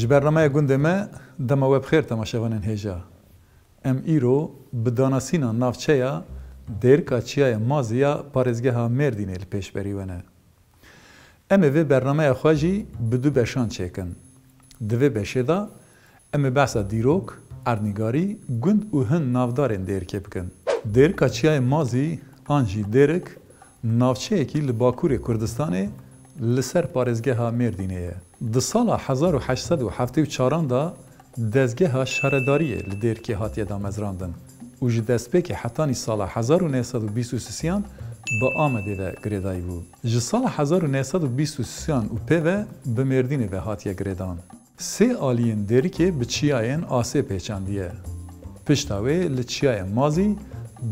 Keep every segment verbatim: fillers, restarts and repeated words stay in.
Ji bernameya gundê me dema we bi xêr temaşevanên hêja. Em îro bi danasîna navçeya Dêrika Çiyayê Mazî ya parêzgeha Mêrdînê li pêşberî we ne. Em ê vê bernameya xwe jî bi du beşan çêkin. Di vê beşê de em ê behsa dîrok, erdnîgarî, gund û hin navdarên Dêrikê bikin. Dêrika Çiyayê Mazî an jî Dêrik navçeyekî li Bakurê Kurdistanê li ser parêzgeha Mêrdînê ye. Di sala hezar û heşt sed û heftê û çaran de dezgeha şaredariyê li Dêrikê hatiye damezrandin û ji destpêkê hetanî sala hezar û neh sed û bîst û sisiyan bi Amedê ve girêdayî bû. Ji sala hezar û neh sed û bîst û sisiyan û pê ve bi Mêrdînê ve hatiye girêdan. Sê aliyên Dêrikê bi çiyayên asê pêçandiye. Pişta wê li Çiyayê Mazî,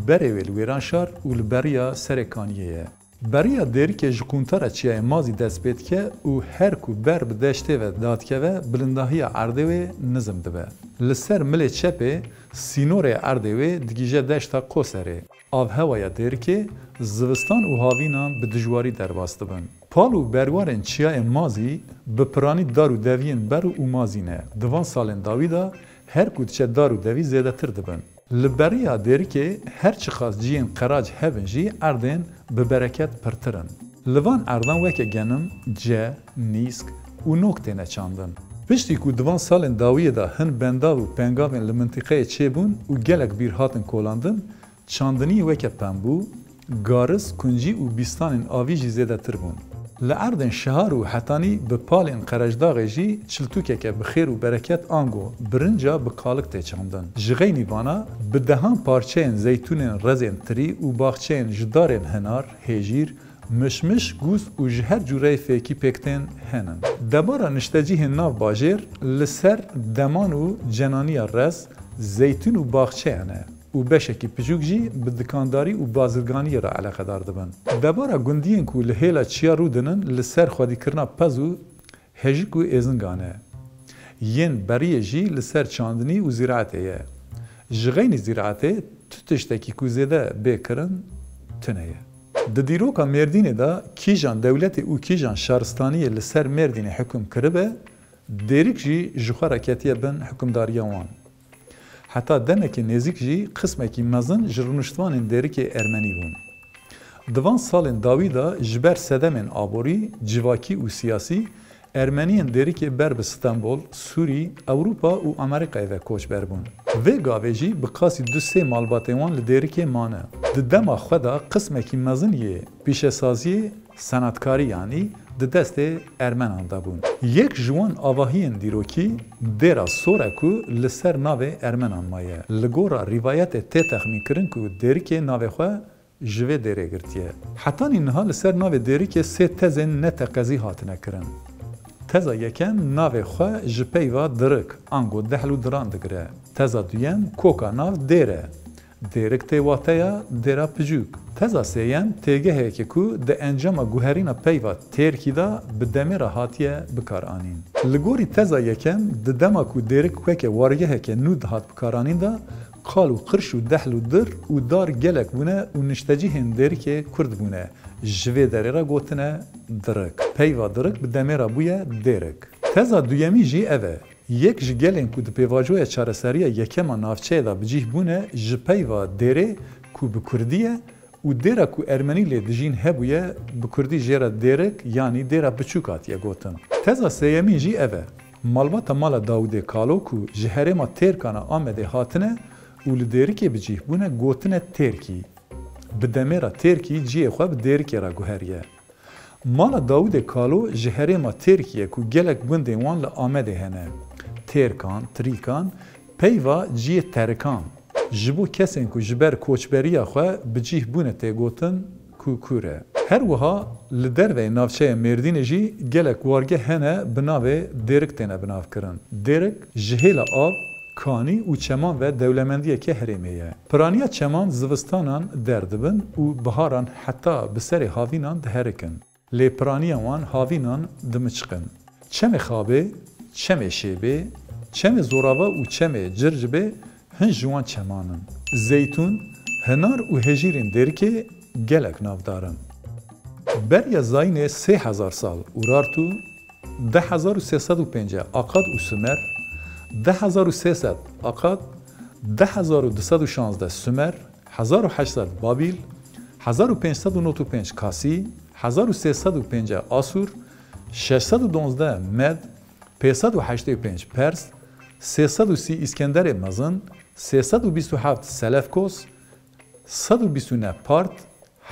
berê wê li Wêranşar û li beriya Serê Kaniyê ye. Beriya Dêrikê ji quntara Çiyayê Mazî dest pê dike û her ku ber bi deştê ve dadikeve, bilindahiya erdê wê nizm dibe. Li ser milê çepê sînorê erdê wê digihîje deşta Qoserê. Avhewaya Dêrikê zivistan û havînan bi dijwarî derbas dibin. Pal û berwarên Çiyayê Mazî bi piranî dar û deviyên ber û mazî ne. Di van salên dawî de her ku diçe dar û devî zêdetir dibin. Li beriya Dêrikê her çiqas ciyên qerac hebin jî erdên bi bereket pirtir in. Li van erdan weke genim, ce, nîsk û nok têne çandin. Piştî ku di van salên dawiyê de hin bendav û pengavên li mintîqeyê çêbûn û gelek bîr hatin kolandin, çandiniyê weke pembû, garis, kuncî û bîstanên avî jî zêdetir bûn. Li erdên şihar û hetanî bi palên Qerejdaxê jî çiltûkeke bi xêr û bereket ango birinca bi kalik tê çandin. Ji xeynî vana bi dehan parçeyên zeytûnên rezên tirî û baxçeyên ji darên hinar, hêjîr, mişmiş, gûz û ji her cûreyê fêkî pêk tên henin. Debara niştecihên nav bajêr li ser deman û cenaniya rez, zeytûn û baxçeyan e û beşekî piçûk jî bi dikandarî û bazirganiyê re eleqedar dibin. Debara gundiyên ku li hêla çiya rû dinin li ser xwedîkirina pez û hejik û êzingan e. Yên beriyê jî li ser çandinî û zîraetê ye. Ji xeynî zîraetê tu tiştekî ku zêde bê kirin tune ye. Di dîroka Mêrdînê de kîjan dewletê û kîjan şaristaniyê li ser Mêrdînê hukm kiribe, Dêrik jî ji xwe re ketiye bin hukimdariya wan. Heta demekê nêzîk jî qismekî mezin ji rûniştvanên Dêrikê Ermenî bûn. Di van salên dawî de ji ber sedemên aborî, civakî û siyasî, Ermeniyên Dêrikê ber bi Stenbol, Sûrî, Ewropa û Amerîkayê ve koçber bûn. Vê gavê jî bi qasî du sê malbatên wan li Dêrikê mane. Di dema xwe de qismekî mezin yê pîşesaziyê, senatkarî yanî, di destê Ermenan de bûn. Yek ji wan avahiyên dîrokî dêra Sor e ku li ser navê Ermenan maye. Li gora rîvayetê tê texmînkirin ku Dêrikê navê xwe ji vê dêrê girtiye. Hetanî niha li ser navê Dêrikê sê tezên neteqezî hatine kirin. Teza yekem navê xwe ji peyva dirik, ango dehl û diran digire. Teza duyem koka nav dêr e. Dêrik tê wateya dêra piçûk. Teza sêyem têgeheke ku di encama guherîna peyva têrkî de bi demê re hatiye bikaranîn. Li gorî teza yekem, di dema ku Dêrik weke wargeheke nû dihat bikaranîn de, qal û qirş û dehl û dir û dar gelek bûne û niştecihên Dêrikê kurt bûne. Ji vê derê re gotine dirik. Peyva dirik bi demê re bûye dêrik. Teza duyemî jî ev e. Yek ji gelên ku di pêvajoya çareseriya yekema navçeyê de bi cih bûne, ji peyva dêrê ku bi kurdî ye û dêra ku ermenî lê dijîn hebûye, bi kurdî jê re dêrik yanî dêra piçûk hatiye gotin. Teza sêyemîn jî ev e. Malbata Mala Dawûdê Kalo ku ji herêma Têrkan a Amedê hatine û li Dêrikê bi cih bûne, gotine Têrkî. Bi demê re Têrkî cihê xwe bi Dêrikê re guheriye. Mala Dawûdê Kalo ji herêma Têrkî ye ku gelek gundên wan li Amedê hene. Têrkan, Trîkan, peyva ciyê Terikan. Ji bo kesên ku ji ber koçberiya xwe bi cih bûne tê gotin Kûkûr e. Her wiha li derveyê navçeya Mêrdînê jî gelek wargeh hene bi navê Dêrik têne binavkirin. Dêrik ji hêla av, kanî û çeman ve dewlemendiyeke herêmê ye. Piraniya çeman zivistanan derdibin û biharan heta bi serê havînan diherikin. Lê piraniya wan havînan dimiçiqin. Çemê Xabê, Çemê Şêbê, Çemê Zorava û Çemê Circibê hin ji wan çeman in. Zeytûn, hinar û hejîrên Dêrikê gelek navdar in. Beriya zayînê sê hezar sal Urartu, Deh hezar û sê sed û pêncî Akad û Sumer, deh hezar û sê sed Akad, deh hezar û du sed û şazdeh Sumer, hezar û heşt sed Babîl, hezar û pênc sed û nod û pênc Kasî, hezar û sê sed û pêncî Asûr, şeş sed û duwazdeh Med, pênc sed û heştê û pênc Pers, sê sed û sî Îskenderê Mezin, sê sed û bîst û heft Selefkos, sed û bîst û neh Part,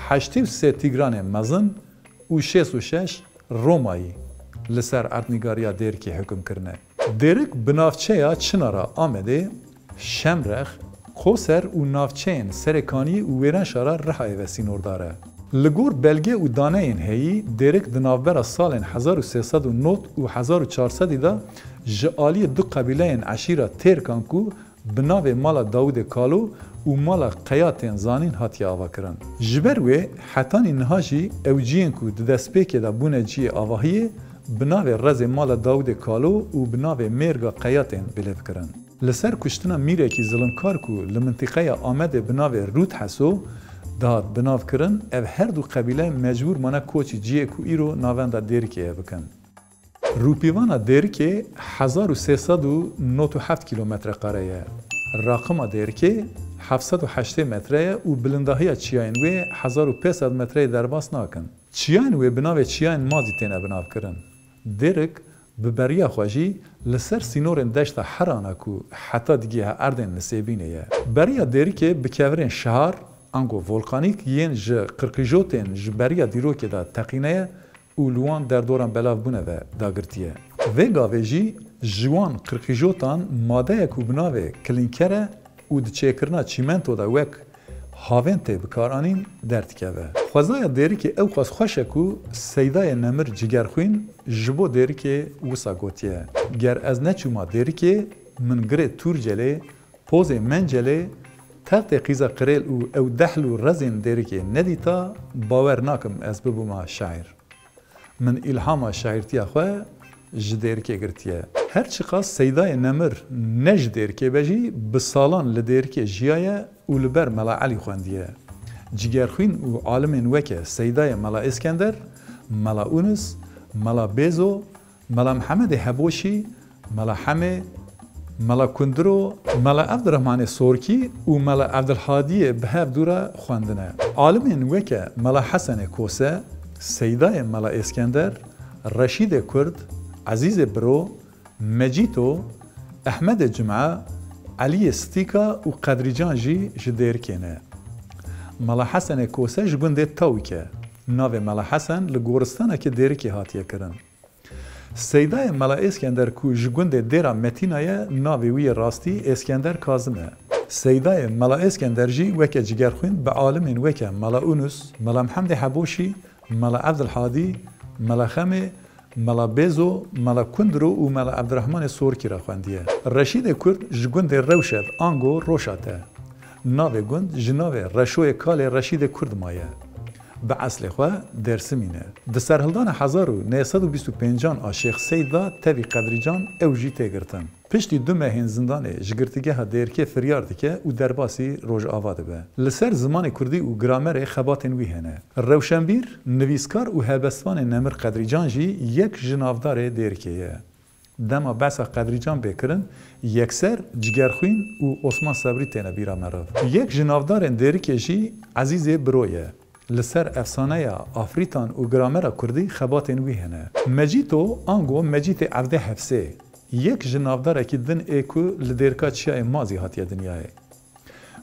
heştê û sê Tîgranê Mezin û şêst û şeş Romayî li ser erdnîgariya Dêrikê hukm kirine. Dêrik bi navçeya Çinara Amedê, Şemrex, Qoser û navçeyên Serêkaniyê û Wêrenşara Rihayê ve sînordar e. Li gor belge û daneyên heyî, Dêrik di navbera salên hezar û sê sed û nod û hezar û çar sedî de ji aliyê du qebîleyên eşîra Têrkan ku bi navê Mala Dawûdê Kalo û Mala Qeyatên Zanîn hatiye avakirin. Ji ber wê hetanî niha jî ew ciyên ku di destpêkê de bûne ciyê avahiyê, bi navê Rezê Mala Dawûdê Kalo û bi navê Mêrga Qeyatên bilêv kirin. Li ser kuştina mîrekî zilimkar ku li mintîqeya Amedê bi navê Rûd Heso dihat binav kirin, ev her du qebîle mecbûr mane koçî ciyê ku îro navenda Dêrikê ye bikin. Rûpîvana Dêrikê hezar û sê sed û nod û heft kîlometre kare ye. Raqima Dêrikê heft sed û heştê metre ye û bilindahiya çiyayên wê hezar û pênc sed metreyê derbas nakin. Çiyayên wê bi navê Çiyayên Mazî têne binavkirin. Dêrik bi beriya xwe jî li ser sînorên deşta Herana ku heta digihê erdên Nisêbînê ye. Beriya Dêrikê bi kevirên şihar, ango volkanîk, yên ji qirqîjotên ji beriya dîrokê de teqîne ye û li wan derdoran belav bûne ve dagirtiye. Vê gavê jî ji wan qirqîjotan madeyek û bi navê klinker e û di çêkirina çîmento de wek havên tê bikaranîn derdikeve. Xwezaya Dêrikê ewqas xweş e ku Seydayê Nemir Cigerxwîn ji bo Dêrikê wisa gotiye: Ger ez neçûma Dêrikê, min girê Tûrcelê, pozê Mencelê, textê qîza Qirêl û ew dehl û rezên Dêrikê nedîta, bawer nakim ez bibûma şaîr. Min îlhama şaîrtiya xwe ji Dêrikê girtiye. Her çiqas Seydayê Nemir ne ji Dêrikê be jî, bi salan li Dêrikê jiyaye û li ber Mela Elî xwendiye. Cigerxwîn û alimên weke Seydayê Mela Êskender, Mela Ûnis, Mela Bêzo, Mela Mihemedê Heboşî, Mela Hemê, Mela Kundiro, Mela Evdirehmanê Sorkî û Mela Evdilhadiyê bi hev dû re xwendine. Alimên weke Mela Hesenê Kose, Seydayê Mela Êskender, Reşîdê Kurd, Ezîzê Biro, Mecîto, Ehmedê Cuma, Eliyê Stîka û Qedrîcan jî ji Dêrikê ne. Mela Hesenê Kose ji gundê Tawik e. Navê Mela Hesen li goristanekê Dêrikê hatiye kirin. Seydayê Mela Êskender ku ji gundê Dêra Metîna ye, navê wî yê rastî Êskender Kazim e. Seydayê Mela Êskender jî weke Cigerxwîn bi alimên weke Mela Ûnus, Mela Mihemdê Heboşî, Mela Evdilhadî, Mela Xemê, Mela Bêzo, Mela Kundiro û Mela Evdirehmanê Sorkî re xwendiye. Reşîdê Kurd ji gundê Rewşed ango Roşat e. Navê gund ji navê Reşoyê Kalê Reşîdê Kurd maye. Bi eslê xwe Dêrsimîn e. Di serhildana hezar û neh sed û bîst û pêncan a Şêx Seyd de tevî Qedrîcan ew jî tê girtin. Piştî du mehên zindanê ji girtîgeha Dêrikê firyar dike û derbasî Rojava dibe. Li ser zimanê kurdî û gramerê xebatên wî hene. Rewşenbîr, nivîskar û helbestvanê Nemir Qedrîcan jî yek ji navdarê Dêrikê ye. Dema behsa Qedrîcan bê kirin, yekser Cigerxwîn û Osman Sebrî têne bîra meriv. Yek ji navdarên Dêrikê jî Ezîzê Biro ye. Li ser efsaneya Afrîtan û gramera kurdî xebatên wî hene. Mecîto ango Mecîtê Evdê Hefsê, yek ji navdarekî din ê ku li Dêrika Çiyayê Mazî hatiye dinyayê.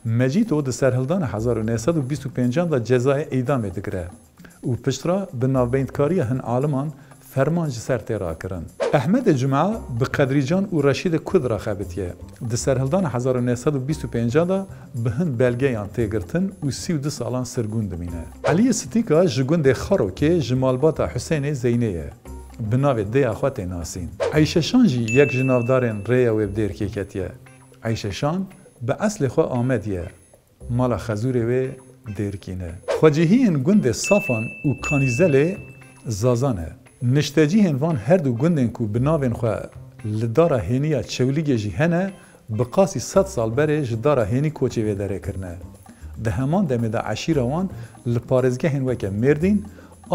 Mecîto di serhildana hezar û neh sed û bîst û pêncan de cezayê îdamê digire û piştre bi navbeyndkariya hin aliman ferman ji ser tê rakirin. Ehmedê Cuma bi Qedrîcan û Reşîdê Kurd re xebitiye. Di serhildana hezar û neh sed û bîst û pêncan de bi hin belgeyan tê girtin û sî û du salan sirgûn dimîne. Eliyê Stîka ji gundê Xarokê ji malbata Husênê Zeynê ye. Bi navê dêya xwe tê nasîn. Eyşeşan jî yek ji navdarên rêya wê bi Dêrikê ketiye. Eyşeşan bi eslê xwe Amedî ye. Mala xezûrê wê Dêrikî ne. Xwecihiyên gundê Safan û Kanîzelê Zazan e. Niştecihên van her du gundên ku bi navên xwe li dara hêniya Çewlîgê jî hene, bi qasî sed sal berê ji dara hênî koçê vê derê kirine. Di heman demê de eşîra wan li parêzgehên weke Mêrdîn,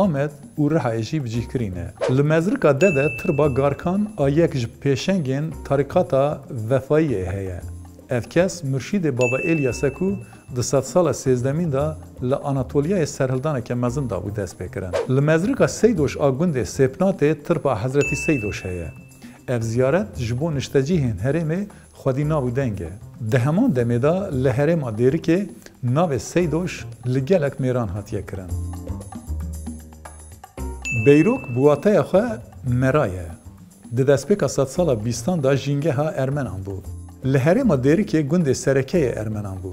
Amed û Rihayê jî bi cih kirî ne. Li Mezrika Dede tirba Garkan a yek ji pêşengên tarîkata Vefayiyê heye. Ev kes Murşîdê Baba Êlyas e ku di sedsala sêzdemîn de li Anatoliyayê serhildaneke mezin dabû destpêkirin. Li Mezrika Seydoş a gundê Sêpnatê tirba Hezretî Seydoş heye. Ev ziyaret ji bo niştecihên herêmê xwedî nav û deng e. Di heman demê de li herêma Dêrikê navê Seydoş li gelek mêran hatiye kirin. Beyrok bi wateya xwe mera ye. Di destpêka sedsala bîstan de jîngeha Ermenan bû. Li herêma Dêrikê gundê sereke yê Ermenan bû.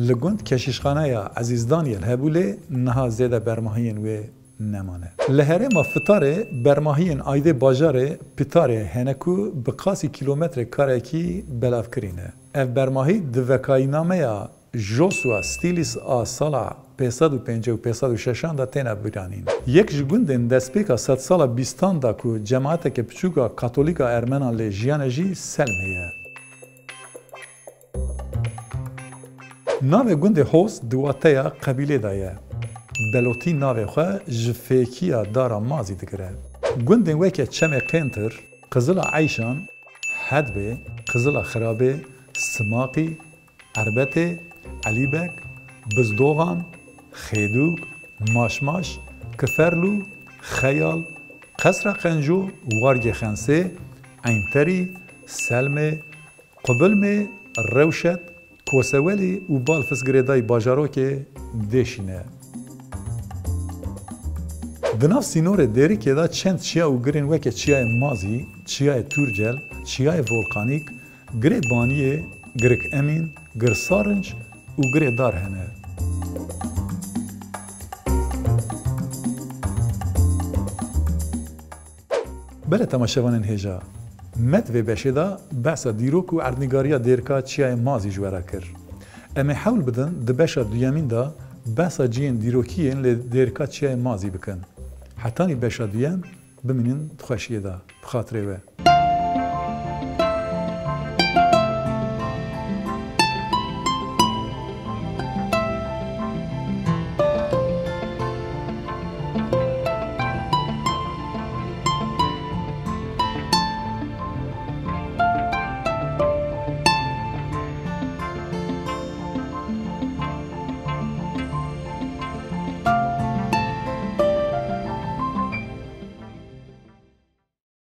Li gund keşîşxaneya Ezîz Daniel hebû lê niha zêde bermahiyên wê nemane. Li herêma Fitarê bermahiyên aydê bajarê Pitarê hene ku bi qasî kîlometrê karekî belavkirî ne. Ev bermahî di vekayînameya Joshua Stiglitz a sala pênc sed û pêncî û pênc sed û şeşan de têne bîranîn. Yek ji gundên destpêka sedsala bîstan de ku cemaeteke piçûk a katolîk a Ermenan lê jiyane jî Selmê ye. Navê gundê Hoz di wateya qebîlê de ye. Belotî navê xwe ji fêkiya dara mazî digire. Gundên weke Çemê Qêntir, Qizila Eyşan, Hedbê, Qizila Xirabê, Simaqî, Erbetê, Elîbek, Bizdoxan, Xêdûk, Maşmaş, Kiferlû, Xeyal, Qesra Qenco, Wargê Xensê, Eynterî, Selmê, Qubilmê, Rewşet, Kosewelî û Balfis girêdayî bajarokê Dêşî ne. Di nav sînorê Dêrikê de çend çiya û girên weke Çiyayê Mazî, Çiyayê Tûrcel, Çiyayê Volkanîk, Girê Baniyê, Girik Emîn, Gir Sarinc û Girê Dar hene. Belê temaşevanên hêja, me di vê beşê de behsa dîrok û erdnîgariya Dêrika Çiyayê Mazî ji we re kir. Em ê hewl bidin di beşa duyemîn de behsa cihên dîrokî yên li Dêrika Çiyayê Mazî bikin. Hetanî beşa duyem, bimînin di xweşiyê de, bi xatirê we.